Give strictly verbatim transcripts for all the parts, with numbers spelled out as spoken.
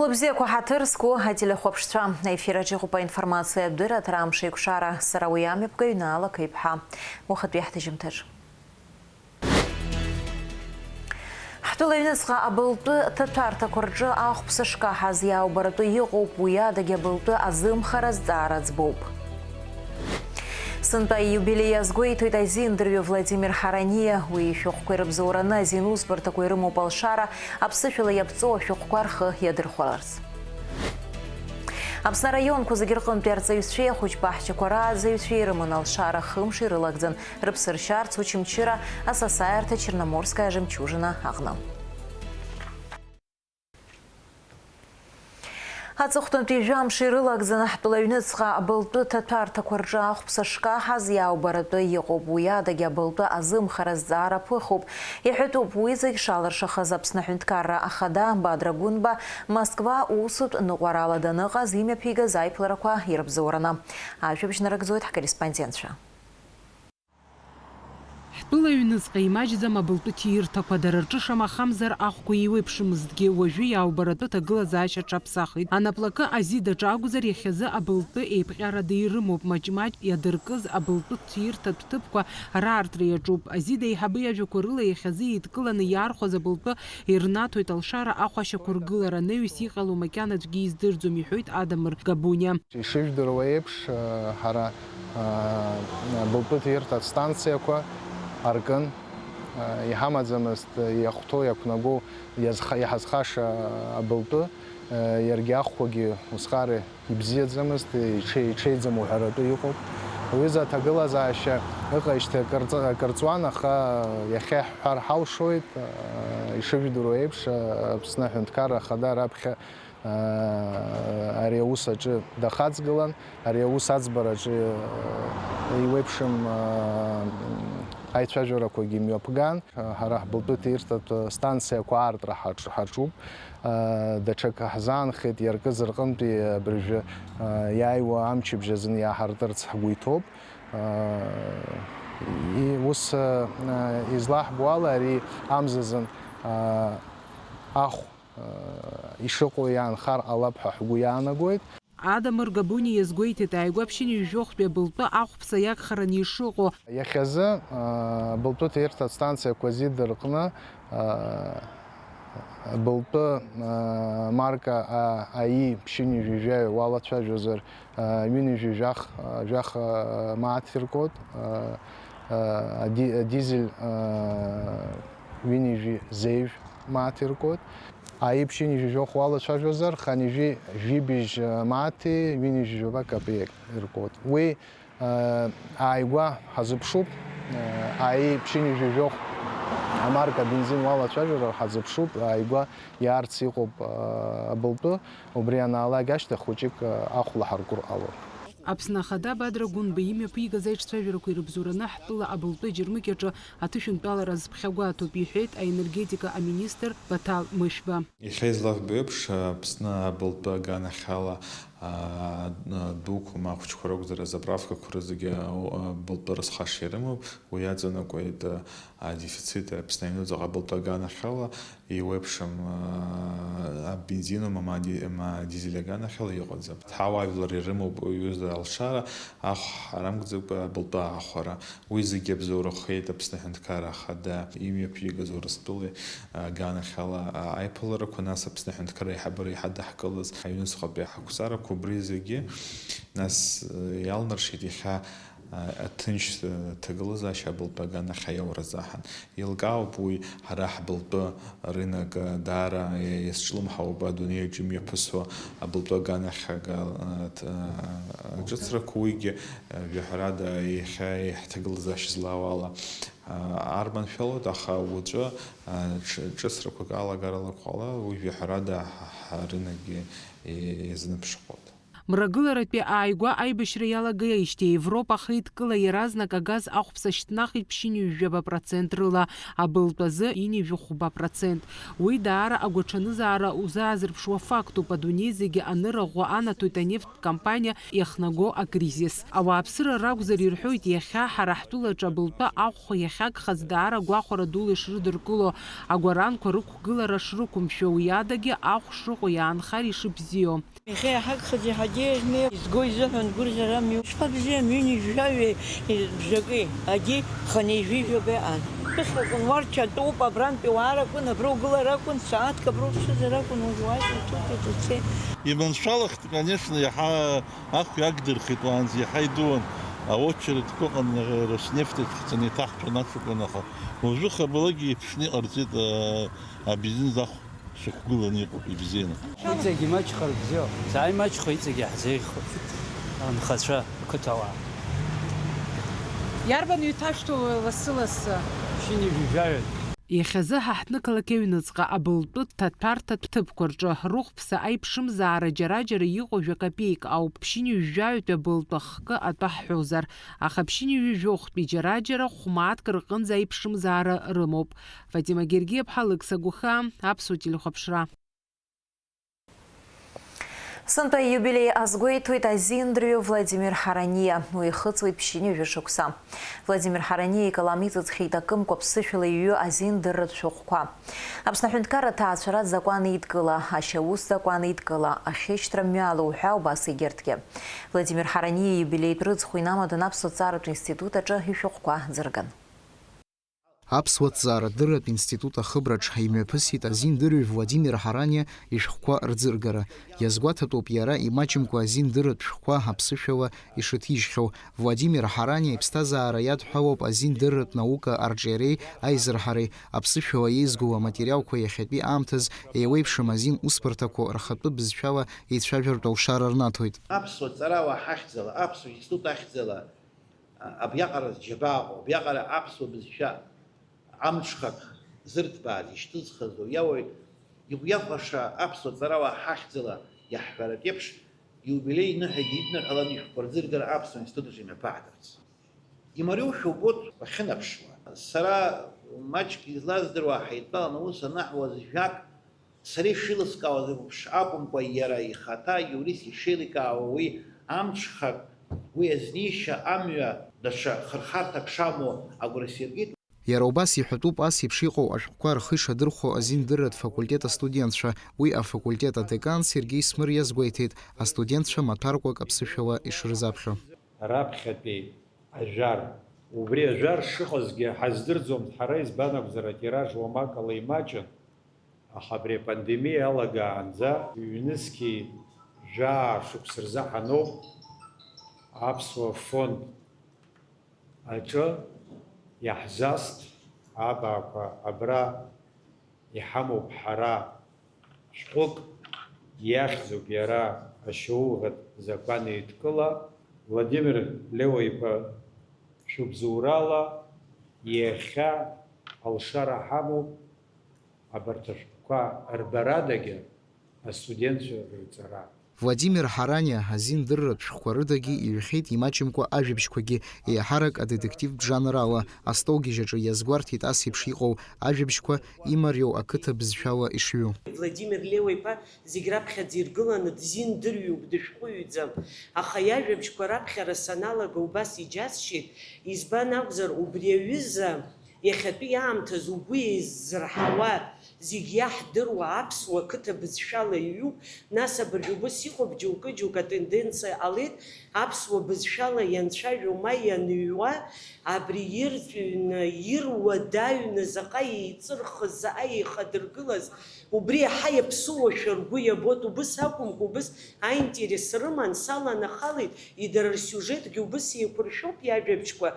Лыбзиақәа ҳаҭыр зқәу ателехәаԥшцәа, аефир аҿы иҟоуп аинформациатә дырраҭара Амш еиқәшара, сара уи амҩаԥгаҩ Наала Қеиԥҳа. Уахатәи ҳҭыжьымҭаҿ. Ҳтәыла аҩныҵҟа абылтәы ҭаҭәарҭақәа рҿы ахәԥса шкаҳаз иаубаратәы иҟоуп, уи адагьы абылтәы азымхара азҵаара ӡбоуп. Сынтәа ииубилеи азгәеиҭоит азиндырҩы Владимир Ҳараниа. Уи ишәҟәқәа ирыбзоураны азин усбарҭақәа ирымоуп алшара, аԥсышәала иаԥҵоу ашәҟәқәа рхы иадырхәаларц. Аԥсны араионқәа зегьы рҟынтәи арҵаҩцәеи ахәыҷ баҳчақәа рааӡаҩцәеи ирыман алшара хымш ирылагӡан, рыԥсы ршьарц, Очамчыра, Асасааирҭа, Черноморская жемчужина аҟны. Аҵыхәтәантәи жәамш ирылагӡаны ҳтәыла аҩныҵҟа абылтәы ҭаҭәарҭақәа рҿы ахәԥса шкаҳаз иаубаратәы иҟоуп. Уи адагьы абылтәы азымхара азҵаара ԥыхуп, иҳәатәуп уи зегь шалыршахаз Аԥсны аҳәынҭқарра ахада Бадра Гәынба Москва усутә ныҟәарала даныҟаз имҩаԥигаз аиԥыларақәа ирыбзоураны. Ажәабжь нарыгӡоит ҳкорреспондентцәа. Ҳтәыла аҩныҵҟа имаҷӡам абылтәы ҭиирҭақәа, дара рҿы шамахамзар ахәқәа еиуеиԥшымызҭгьы, уажәы иаубаратәы ҭагылазаашьа аҽаԥсахит. Анаплакы ази даҿы акәзар, иахьазы абылтәы еиԥҟьарада ирымоуп, маҷ-маҷ иадыркыз абылтәы ҭиирҭатә ҭыԥқәа раартра иаҿуп. Ази деиҳабы иажәақәа рыла, иахьазы еидкыланы иаархәаз абылтәы ирнаҭоит алшара ахәашьақәа ргылара, анаҩс иҟало макьана аӡәгьы издырӡом, иҳәоит Адамыр Габуниа. Ишыжәдыруа еиԥш, ҳара, а, былтәы ҭирҭатә станциақәа аркын, а, иҳамаӡамызт иахәҭоу, иақәнагоу, иазха-, иҳазхаша абылтәы, а, иаргьы ахәқәагьы усҟар ибзиаӡамызт, иҽеи-, иҽеиӡам уҳәаратәы иҟоуп. Уи изы аҭагылазаашьа ыҟаижьҭеи акырҵ-, акырҵуан, аха иахьа иаҳҳәар ҳалшоит, а, ишыжәдыруа еиԥш, а, Аԥсны Аҳәынҭқарра Ахада раԥхьа ари аус аҿы дахаҵгылан, ари аус аӡбараҿы еиуеиԥшым аицәажәарақәагьы мҩаԥган. Ҳара ҳбылтәы ҭирҭатә станциақәа аартра ҳаҿ-, ҳаҿуп. Даҽак ҳзаанхеит, иаркыз рҟынтәи абыржәы иааиуа амчыбжь азын иааҳартырц ҳгәы иҭоуп. И-, ус излаҳбо ала, ари амзазын ахә ишыҟоу иаанхар ҟалап ҳәа ҳгәы иаанагоит. Адамыр Габуниа иазгәеиҭеит, ааигәа ԥшьынҩажәи жәохәтәи абылтәы ахәԥса иагхараны ишыҟоу. Иахьазы, а, абылтәы ҭирҭатә станциақәа зидыркны, а, абылтәы, а, марка, а, АИ ԥшьынҩажәи жәаҩа уалацәажәозар, а, ҩынҩажәи жәах, а, жәах, а, мааҭ иркуеит, а, а, ади-, адизель, а, ҩынҩажәи зеижә мааҭ иркуеит. АИ ԥшьынҩажәи жәохә уалацәажәозар, хынҩажәи жәибжь, а, мааҭи ҩынҩажәи жәаба капеик иркуеит. Уи, а, ааигәа ҳазыԥшуп, а, АИ ԥшьынҩажәи жәохә амарка абензин уалацәажәозар ҳазыԥшуп, ааигәа иаарц иҟоуп, а, абылтәы. Убри анаалак ашьҭахь хәыҷык, а, ахә лаҳаркур ҟалоит. Аԥсны Ахада Бадра Гәынба имҩаԥигаз аиҿцәажәарақәа ирыбзоураны ҳтәыла абылтәы аџьармыкьаҿы аҭышәынтәалара азԥхьагәаҭоуп, иҳәеит аенергетика аминистр Баҭал Мышәба. Иахьа изларҳәо еиԥш, Аԥсны абылтәы аганахьала, а, дуқәа ма ахәыҷқәа ракәзар, азаправкақәа рызегьы, а, абылтәы рызхаша ирымоуп, уи иаҵанакуеит, а, адефицит Аԥсны аҩныҵҟа абылтәы аганахьала. Еиуеиԥшым, аа, абензин, ма, ма ди-, ма адизель аганахьала иҟаӡам. Ҳауаажәлар ирымоуп, уҩыза, алшара, ахә ҳарамгӡакәа абылтәы аахәара. Уи зегьы абзоурахеит Аԥсны Аҳәынҭқарра Ахада имҩаԥигаз Урыстәылеи аганахьала аиԥыларақәа, нас Аԥсны Аҳәынҭқарра аиҳабыра иҳадаҳкылаз аҩныҵҟатәи ҳақәҵарақәа, убри зегьы, нас, иалнаршеит иахьа аҭынч ҭагылазаашьа абылтәы аганахь аиаура азаҳан. Еилкаауп уи, ҳара ҳбылтәы рынок даара иазҿлымҳауп адунеи аҿы имҩаԥысуа абылтәы аганахьага ҭ-, ҿыцрақәа, уигьы жәаҳәарада иахьа иаҳҭагылазаашьа злаауала арманшәалоит, аха уаҵәы ҿ-, ҿыцрақәак алагарала ҟала уи жәаҳәарада ҳ-, ҳрынокгьы иазныԥшыҟоит. Мрагыларатәи ааигәа аибашьра иалагеижьҭеи Европа ахеидкыла иаразнак агаз ахәԥса шьҭнахит ԥшьынҩажәаба процент рыла, абылтә азы ҩынҩажәи хәба процент. Уи даара агәаҽанызаара узаазырԥшуа фактуп, адунеи зегьы анырахә анаҭоит анефттә компаниа иахнаго акризис. Ауааԥсыра ракәзар ирҳәоит, иахьа ҳара ҳтәылаҿы абылтәы ахә иахьагхаз даара гәахәара дула ишрыдыркыло, агәаранқәа рықәгылара шрықәымшәо, уи адагьы ахә шыҟоу иаанхар ишыбзиоу. Иахьа иҳагхаз иҳагьежьми, изго изыҳәан гәырӷьара мҩу. Шԥабзиам, ҩынҩажәаҩи бжаки, агьи хынҩажәи жәаба иҟан. Ԥыхьа акәын, уарча атәоуп, абрантәи уаар акәын, абра угылар акәын, сааҭк абра уԥшызар акәын, уажә уааит, уҭыҵит, уцеит. Иманшәалахт, конечно, иаҳа ахә иагдырхеит, уаанӡа иаҳа идуан. Аочередқәа ыҟан, Роснефть ахь ҳцаны иҭаҳҭәон ашәақәа, аха уажәы хабалагьы иеиԥшны иҟарҵеит, а, абензин ахә. Шьақәгыланы иҟоуп, ибзианы. Иҵегь имаҷхар бзиоуп. Сааимаҷхо иҵегь иаҳзеиӷьхоит анхацәа, ақыҭауаа. Иарбан ҩҭашәҭоу лассы-лассы? Ԥшьынҩажәи жәаҩа. Иахьазы ҳа ҳҭнықалақь аҩныҵҟа абылтәы ҭаҭәарҭатә ҭыԥқәа рҿы рыхәԥса аиԥшымзаара џьара-џьара иҟоу жәа-капеик ауп, ԥшьынҩажәаҩтәи абылтәы хкы атәы ҳҳәозар. Аха ԥшьынҩажәохәтәи џьара-џьара хә-мааҭк рҟынӡа аиԥшымзаара рымоуп. Фатима Гергиаԥҳа, Алықьса Гәыхаа, Аԥсуа телехәаԥшра. Сынтәа ииубилеи азгәеиҭоит азин дырҩо Владимир Ҳараниа. Уи ихыҵуеит ԥшьынҩажәа шықәса. Владимир Ҳараниа икалам иҵыҵхьеит акымкәа ԥсышәала иҩу азин дырратә шәҟәқәа. Аԥсны аҳәынҭқарра аҭаацәара азакәан еидкыла, ашьаус закәан еидкыла, ахьышьҭра мҩала уҳәа убас егьырҭгьы. Владимир Ҳараниа ииубилеитә рыӡхәа инамадон Аԥсуа ҭҵааратә институт аҿы ишәҟәқәа ӡырган. Аԥсуа ҭҵаарадырратә институт ахыбраҿ имҩаԥысит азин дырҩ Владимир Ҳараниа ишәҟәқәа рӡыргара. Иазгәаҭатәуп иара имаҷымкәа азин дырратә шәҟәқәа аԥсышәала ишыҭижьхьоу. Владимир Ҳараниа иԥсҭазаара иадҳәалоуп азин дырратә наука арҿиареи аизырҳареи, аԥсышәала еизгоу аматериалқәа иахьатәи аамҭаз еиуеиԥшым азин усбарҭақәоу рхатәы бызшәала еицәажәартә алшара рнаҭоит. Аԥсуа ҵарауаа ҳахьӡала, аԥсуа институт ахьӡала, а, абриаҟара џьабааҟоу, абриаҟара аԥсуа бызшәа амҽхак зырҭбааз, ишьҭызхыз уи ауаҩ игәы иахәаша аԥсуа ҵарауаа ҳахьӡала иаҳҳәаратә еиԥш, иубилеи ныҳәагьы идныҳәалан ишәҟәқәа рӡыргара аԥсуа институт аҿы имҩаԥаҳгарц. Имариоушәа убоит уахьынаԥшуа. Сара маҷк излаздыруа ҳаидтәалан аус анаҳуаз жәак Сара ишеилыскаауаз еиԥш акәымкәа, иара ихаҭа Иурис ишеиликаауа уи амҽхак, уи азнеишьа амҩа даҽа хырхарҭак шамоу агәра сиргеит. Иара убас иҳәатәуп ас еиԥш иҟоу ашәҟәқәа рхы ишадырхәо азиндырратә факультет астудентцәа. Уи афакультет адекан Сергеи Смыр иазгәеиҭеит, астудентцәа маҭәарқәак аԥсышәала ишырзаԥхьо. Раԥхьатәи ажәар. Убри ажәар шыҟазгьы ҳаздырӡомызт ҳара, избан акәзар, атираж уамакала имаҷын. Аха абри апандемиа иалагаанӡа ҩнызқьи жәаа шықәса рзы ҳаноуп аԥсуа фонд аҿы иаҳзаст абаақәа абра иҳамоуп ҳара шәҟәык, иахьӡуп иара ашьоуӷатә закәан еидкыла. Владимир Леуа-иԥа, шәыбзоурала иахьа алшара ҳамоуп абарҭ ашәҟәқәа рбарадагьы астудентцәа рырҵара. Владимир Ҳараниа азиндырратә шәҟәқәа рыдагьы иҩхьеит имаҷымкәа ажәабжьқәагьы, еиҳарак адетективтә жанр ала. Астолгьежь аҿы иазгәарҭеит ас еиԥш иҟоу ажәабжьқәа имариоу ақыҭа бызшәала ишҩу. Владимир Леуа-иԥа зегь раԥхьаӡа иргыланы дзиндырҩуп, дышәҟәыҩҩӡам. Аха иажәабжьқәа раԥхьара саналага убас иџьасшьеит, избан акәзар, убри аҩыза иахьатәи аамҭаз угәы еиззырҳауа, зегь иаҳдыруа аԥсуа қыҭа бызшәала иҩуп, нас абыржә убыс иҟоуп, џьоукы-џьоукы атенденциа ҟалеит, аԥсуа бызшәала ианцәажәо ма ианыҩуа, абри ирҵәҩны, ируадаҩны заҟа еиҵырхыз, заҟа еихадыргылаз, убри иаҳа иаԥсыуашәа ргәы иабоит, убыс акәымкәа, убыс аинтерес рыман, саланахалеит, идара рсиужетгьы убыс еиқәыршәоуп иажәабжьқәа,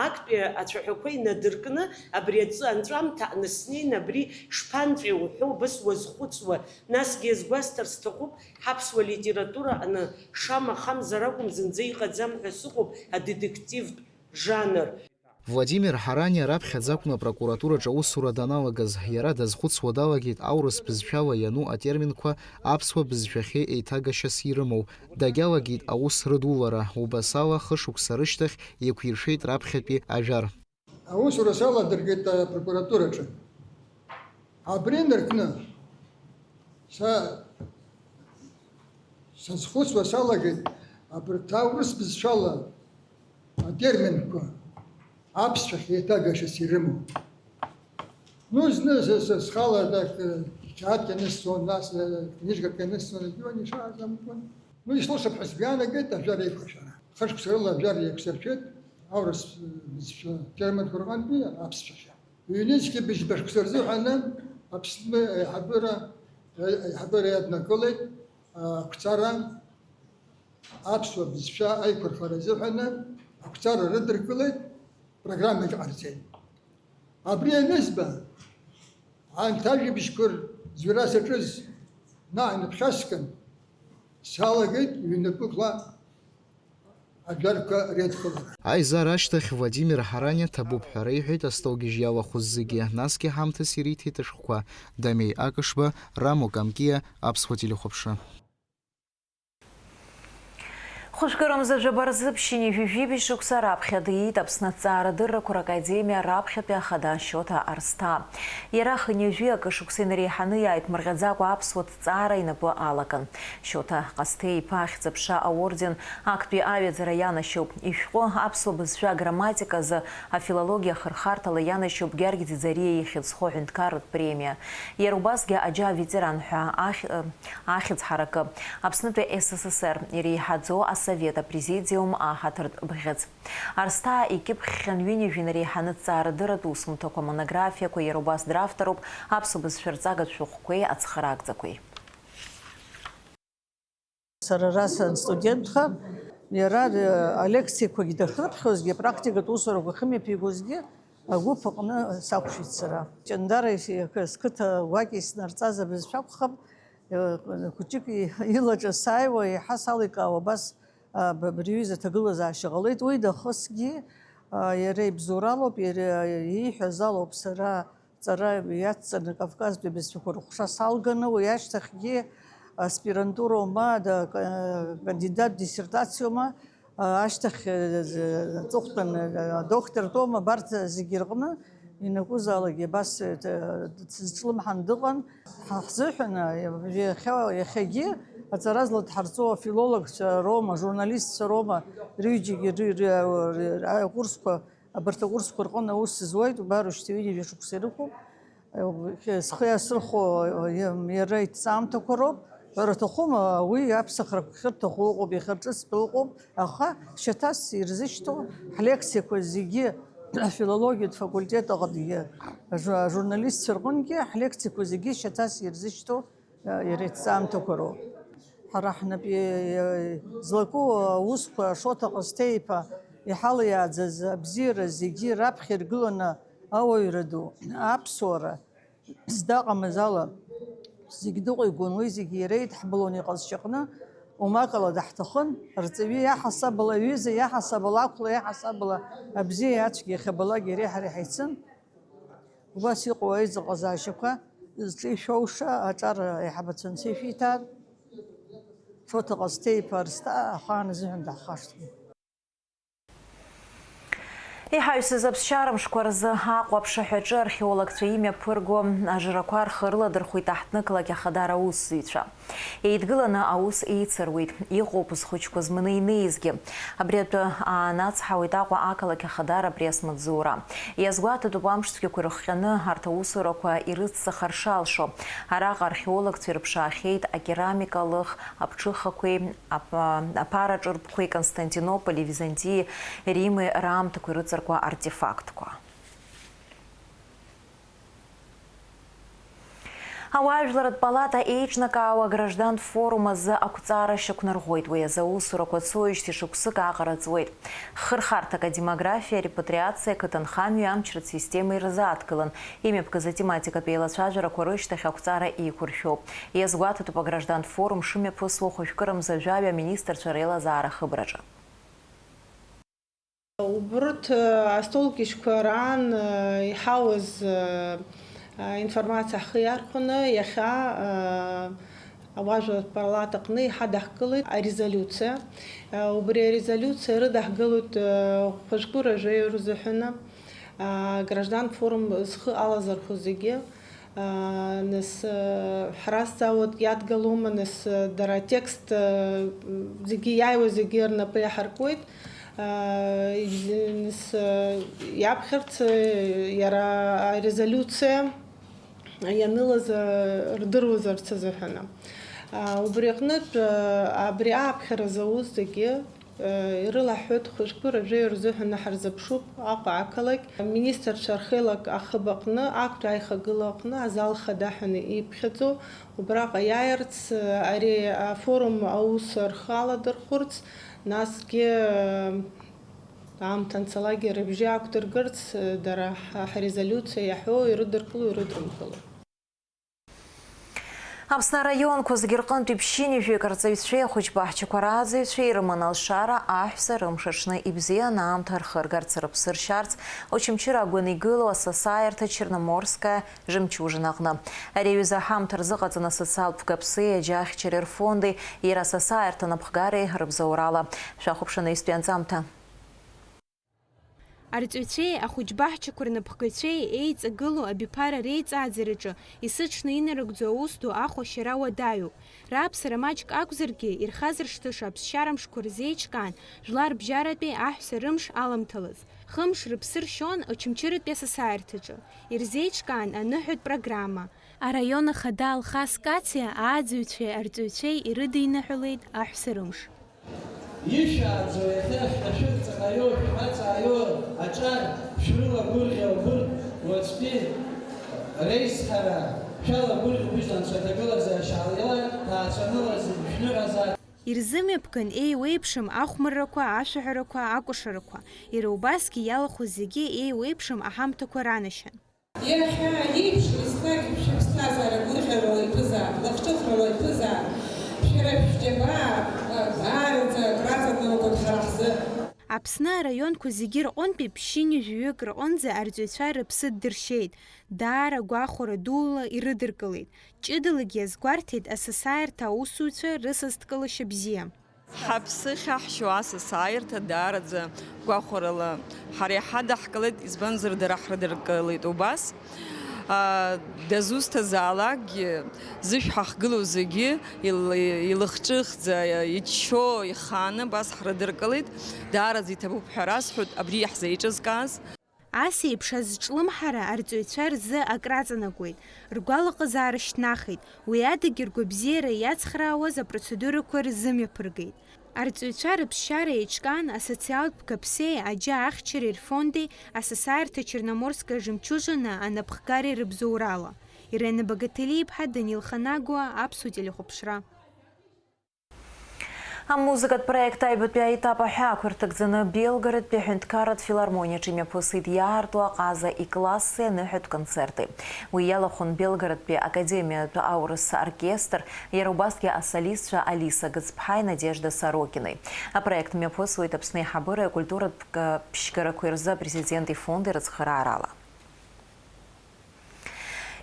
актәи ацәаҳәақәа инадыркны, абри аҵы анҵәамҭа аҟны снеин, абри шԥанҵәеи уҳәо убыс уазхәыцуа, насгьы иазгәасҭар сҭахуп, ҳаԥсуа литература аҟны шамахамзар акәым зынӡа иҟаӡам ҳәа сыҟоуп адетективтә жанр. Владимир Ҳараниа раԥхьаӡа акәын апрокуратураҿы аусура даналагаз. Иара дазхәыцуа далагеит аурыс бызшәала иану атерминқәа аԥсуа бызшәахьы еиҭагашьас ирымоу. Дагьалагеит аус рыдулара. Убасала, хышықәса рышьҭахь еиқәиршәеит раԥхьатәи ажәар. Аусура саладыргеит апрокуратураҿы. Абри инаркны са сазхәыцуа салагеит абарҭ аурыс бызшәала атерминқәа аԥсшәахь еиҭагашьас ирымоу. Ну, зны с-, с-, схала, так, э, қьаадк ианысҵон, нас, э, книжкак ианысҵон, регион ишааӡамкәан. Ну, ислылшап ҳәа сгәы иаанагеит ажәар еиқәыршәара. Хышықәса рыла ажәар еиқәсыршәеит аурыс, э, бызшәа терминқәа рҟынтәи аԥсшәахьы. Ҩнызқьи быжьба шықәса рзыҳәаны Аԥсны аиҳабыра, аиҳабыра иаднакылеит, ақәҵара, аԥсуа бызшәа аиқәырхара азыҳәаны ақәҵара рыдыркылеит, программаҿ ҟарҵеит. Абри анызба, анҭ ажәабжьқәа рӡәӡәара саҿыз наҟ иныԥхьаскын, салагеит ҩнапыкла ажәарқәа реидкылара. Аизара ашьҭахь Владимир Ҳараниа ҭабуп ҳәа реиҳәеит астолгьежь иалахәыз зегьы, насгьы ҳамҭас ириҭеит ашәҟәқәа. Дамеи Акышба, Рамо Камкиа, Аԥсуа телехәаԥшра. Хәышәкырамза жәаба рзы ԥшьынҩажәи жәибжь шықәса раԥхьа диит Аԥсны аҭҵаарадыррақәа ракадемиа раԥхьатәи ахада Шьоҭа Арсҭаа. Иара хынҩажәи акы шықәса инареиҳаны иааиԥмырҟьаӡакәа аԥсуа ҭҵаара инапы алакын. Шьоҭа Ҟасҭеи-иԥа Ахьӡ-аԥша аорден актәи аҩаӡара ианашьоуп. Ишәҟәы аԥсуа бызшәа аграмматика азы афилологиа ахырхарҭала ианашьоуп Георги Ӡиӡариа ихьӡ зху аҳәынҭқарратә премиа. Иара убасгьы аџьа аветеран ҳәа ахь-, ахьӡ ҳаракы, Аԥснытәи С С С Р иреиҳаӡоу асовет апрезидиум аҳаҭыртә бӷьыц. Арсҭаа икьыԥхьхьан ҩынҩажәи инареиҳаны ҭҵаарадырратә усумҭақәа, монографиақәа, иара убас дравторуп аԥсуа бызшәа рҵагатә шәҟәқәеи ацхыраагӡақәеи. Сара ара сыстудентха, иара, э, алекциақәагь дахьрыԥхьозгьы, апрактикатә усурақәа ахьымҩаԥигозгьы агәыԥ аҟны сақәшәеит сара. Ҷандараи сқыҭа гәакьеи снарҵаз абызшәа акәхап, э, хәыҷык и-, илаҿы сааиуа еиҳа саликаауа абас, а, б-, абри аҩыза аҭагылазаашьа ҟалеит. Уи нахысгьы, а, иара ибзоуралоуп, иара ииҳәаз алоуп сара ҵара иацҵаны Кавказтәи абызшәақәа рыҟәша салганы, уи ашьҭахьгьы аспирантуроума, да-, ка-, кандидат диссертациоума, а, ашьҭахь, э, з-, аҵыхәтәан, э, адоктортәоума, абарҭ зегьы рҟны ианакәызаалакгьы абас, э, т-, сызҿлымҳан дыҟан. Ҳа-, ҳзыҳәан, э, иахьа, иахьагьы аҵара зладҳарҵо афилологцәа роума, ажурналистцәа роума, рҩыџьагьы ры-, ры-, ры-, акурсқәа Абарҭ акурсқәа рҟны аус зуеит, убар уажәшьҭа ҩынҩажәа шықәса ирықәуп. Схы иасырхәо иара иҭҵаамҭақәа роуп. Ҳәара аҭахума, уи аԥсахрақәа ахьырҭаху ыҟоуп, иахьырҿыцтәу ыҟоуп, аха шьаҭас ирзышьҭоу ҳлекциақәа зегьы, афилологиатә факультет аҟынгьы, ажу-, ажурналистцәа рҟынгьы ҳлекциақәа зегьы шьаҭас ирзышьҭоу иара иҭҵаамҭақәа роуп. Ҳара ҳнапы злаку аусқәа Шоҭа Ҟасҭеи-иԥа иҳалиааӡаз абзиара зегьы раԥхьа иргыланы ауаҩра ду, аԥсуара здаҟамыз ала, зегь дыҟәигон, уи зегьы иара идҳбалон иҟазшьаҟны, умакала даҳҭахын, рҵаҩы иаҳасабала, аҩыза иаҳасабала, ақәла иаҳасабала, абзиеи ацәгьеи иахьабалак иареи ҳареи ҳаицын. Убас иҟоу аизыҟазаашьақәа зҿы ишәоуша аҿар аиҳабацәа анцәа ишәиҭар, Шоҭа Ҟасҭеи-иԥа Арсҭаа ахаан азыҳәан даҳхашҭуеит. Иҳаҩсыз аԥсшьара мшқәа рзы Аҟәа аԥшаҳәаҿы археологцәа имҩаԥырго ажрақәа рхы рыладырхәеит аҳҭнықалақь ахадара аусзуҩцәа. Еидгыланы аус еицыруеит, иҟоуп зхәыҷқәа зманы инеизгьы. Абри атәы аанацҳауеит Аҟәа ақалақь ахадара апресс-маҵзура. Иазгәаҭатәуп амш цәгьақәа ирыхҟьаны арҭ аусурақәа ирыцҵахар шалшо. Араҟа археологцәа ирыԥшаахьеит акерамика лых аԥҽыхақәеи, ап-, аԥара ҿырпқәеи, Константинополи, Византии, Рими раамҭақәа ирыҵаркуа артефактқәа. Ауаажәларратә палата еиҿнакаауа аграждантә форум азы ақәҵара шьақәнарӷәӷәеит. Уи азы аусурақәа цоижьҭеи шықәсык аҟара ҵуеит. Хырхарҭак адемографиа, арепатриациа, ақыҭанхамҩеи амчратә системеи рзааҭгылан имҩаԥгаз атематикатә еилацәажәарақәа рышьҭахь ақәҵара еиқәыршәоуп. Иазгәаҭатәуп аграждантә форум шымҩаԥысуа хәажәкырамза жәаҩа аминистрцәа реилазаара ахыбраҿы. Убырҭ, э, астолкишьқәа раан, э, иҳауаз, э, э, информациа ҳхы иархәаны, иахьа, э, ауаажәларратә палата аҟны иҳадаҳкылеит арезолиуциа. Э, убри арезолиуциа ирыдаҳгылоит, э, хәажәкыра жәаҩа рзыҳәаны, э, граждан форум зхы алазырхәо зегьы. Нас, ҳразҵаауеит, иадгалома, нас, дара атекст, зегьы иааиуа зегьы рнапы иаҳаркуеит. Нас, иаԥхьарц, иара арезолиуциа ианылаз рдыруазарц азыҳәаны. Убри аҟнытә, абри ааԥхьара зауз зегьы, Ирылаҳҳәоит, хәыҷқәа рыжәеи рзыҳәан ҳарзыԥшуп Аҟәа ақалақь. Аминистрцәа рхеилак ахыб аҟны актәи аихагыла аҟны азал хада ҳәа иԥхьаӡо, убраҟа иааирц, ари афорум аус рхы аладырхәырц, насгьы аамҭа анцалакгьы рыбжьы ақәдыргыларц, дара ҳа-, ҳрезолиуциа иаҳәо ирыдыркыло, ирыдрымкыло. Аԥсны араионқәа зегьы рҟынтә ԥшьынҩажәаҩык арҵаҩцәеи ахәыҷбаҳчақәа рааӡаҩцәеи ирыман алшара аҳәса рымш аҽны ибзианы аамҭа рхыргарц, рыԥсы ршьарц, Очамчыра агәаны игылоу асасааирҭа Черноморская жемчужина аҟны. Ари аҩыза аҳамҭа рзыҟаҵаны асоциалтә ԥгаԥсеи аџьа ахьчареи рфонди иара асасааирҭа анапхгареи рыбзоурала. Шәахәаԥш анаҩстәи анҵамҭа. Арҵаҩцәеи ахәыҷбаҳчақәа рнапхгацәеи еиҵагылоу абиԥара реиҵааӡараҿы есыҽны инарыгӡо аус ду ахәашьара уадаҩуп. Раԥсара маҷк акәзаргьы, ирхазыршҭыша аԥсшьара мшқәа рзеиҿкаан, жәлар бжьаратәи аҳәса рымш аламҭалаз. Хымш рыԥсы ршьон Очамчыратәи асасааирҭаҿы. Ирзеиҿкаан аныҳәатә программа. Араион ахада Алхас Кациа ааӡаҩцәеи арҵаҩцәеи ирыдиныҳәалеит аҳәса рымш. Ишәааӡо иахьа шәҭашәырҵаҟа иоу, шәмаҵа иоу аҿар шәрылагәырӷьа убырҭ уаҵәтәи реизҳара шәалагәырӷьоуп, ижәланцәа аҭагылазаашьа алалак ҭаацәаныла зегь шәныҳәазар. Ирзымҩаԥган еиуеиԥшым ахәмаррақәа, ашәаҳәарақәа, акәашарақәа, иара убасгьы иалахәыз зегьы еиуеиԥшым аҳамҭақәа ранашьан. Иахьа еиԥш, еснагь шәыԥсҭазаара гәырӷьарала иҭәызаап, лахҿыхрала иҭәызаап, шәара шәџьабаа, а, даараӡа акраҵанакуеит ҳара ҳзы. Аԥсны араионқәа зегьы рҟынтәи ԥшьынҩажәаҩык рҟынӡа арҵаҩцәа рыԥсы ддыршьеит, даара гәахәара дула ирыдыркылеит, ҷыдалагьы иазгәарҭеит асасааирҭа аусуцәа рысасдкылашьа бзиа. Ҳаԥсы ахьаҳшьо асасааирҭа даараӡа гәахәарала ҳара иҳадаҳкылеит, избанзар, дара ҳрыдыркылеит убас. Аа, дызусҭазаалакгьы, зышә ҳахгылоу зегьы ил-, илыхҿыхӡа, иччо, ихааны абас ҳрыдыркылеит. Даараӡа иҭабуп ҳәа расҳәоит абри иаҳзеиҿызкааз. Ас еиԥш азҿлымҳара арҵаҩцәа рзы акраҵанакуеит, ргәалаҟазаара шьҭнахит, уи адагьы ргәабзиара иацхраауаз апроцедурақәа рзымҩаԥыргеит. Арҵаҩцәа рыԥсшьара еиҿкаан асоциалтә ԥгаԥсеи аџьа ахьчареи рфонди асасааирҭа Черноморская жемчужина анапхгареи рыбзоурала. Ирена Багателиԥҳа, Данил Ханагуа, Аԥсуа телехәаԥшра. Амузыкатә проект аҩбатәи аетап аҳәаақәа ирҭагӡаны Белгородтәи аҳәынҭқарратә филармониаҿы имҩаԥысит иаарту аҟаза икласси аныҳәатә концерти. Уи иалахәын Белгородтәи академиатә аурыс оркестр, иара убасгьы асолистцәа Алиса Гыцԥҳаи Надежда Сорокинеи. Апроект мҩаԥысуеит Аԥсны аиҳабыреи акультуратә ԥшьгарақәеи рзы апрезидент ифонди рыцхыраарала.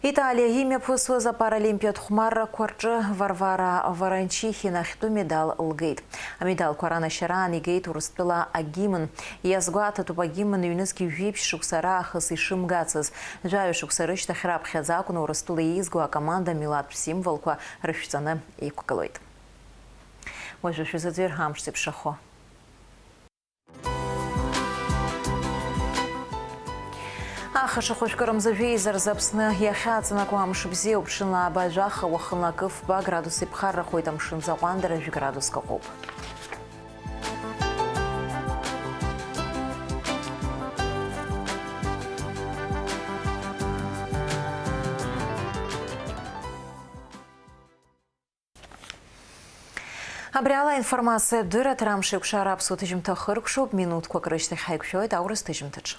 Италиа имҩаԥысуаз апаралимпиатә хәмаррақәа рҿы Варвара Варанчихина ахьтәы медал лгеит. Амедалқәа ранашьараан игеит Урыстәыла агимн. Иазгәаҭатәуп агимн ҩнызқь жәиԥшь шықәса раахыс ишымгацыз. Жәаҩа шықәса рышьҭахь раԥхьаӡа акәны Урыстәыла еизго акоманда амилаҭтә символқәа рышәҵаны иқәгылоит. Уажәы шәзыӡырҩ амш зеиԥшрахо. Ахаша хәажәкырамза жәеиза рзы Аԥсны иахьаҵанакуа амш бзиоуп, ҽынла ааба жәаха, уахынла акы фба градус иԥхаррахоит, амшын аӡы аҟәандара жәа градуск аҟоуп. Абри ала аинформациатә дырраҭара амш еиқәшара аԥсуа ҭыжьымҭа хыркәшоуп, минуҭқәак рышьҭахь ҳаиқәшәоит аурыс ҭыжьымҭаҿы.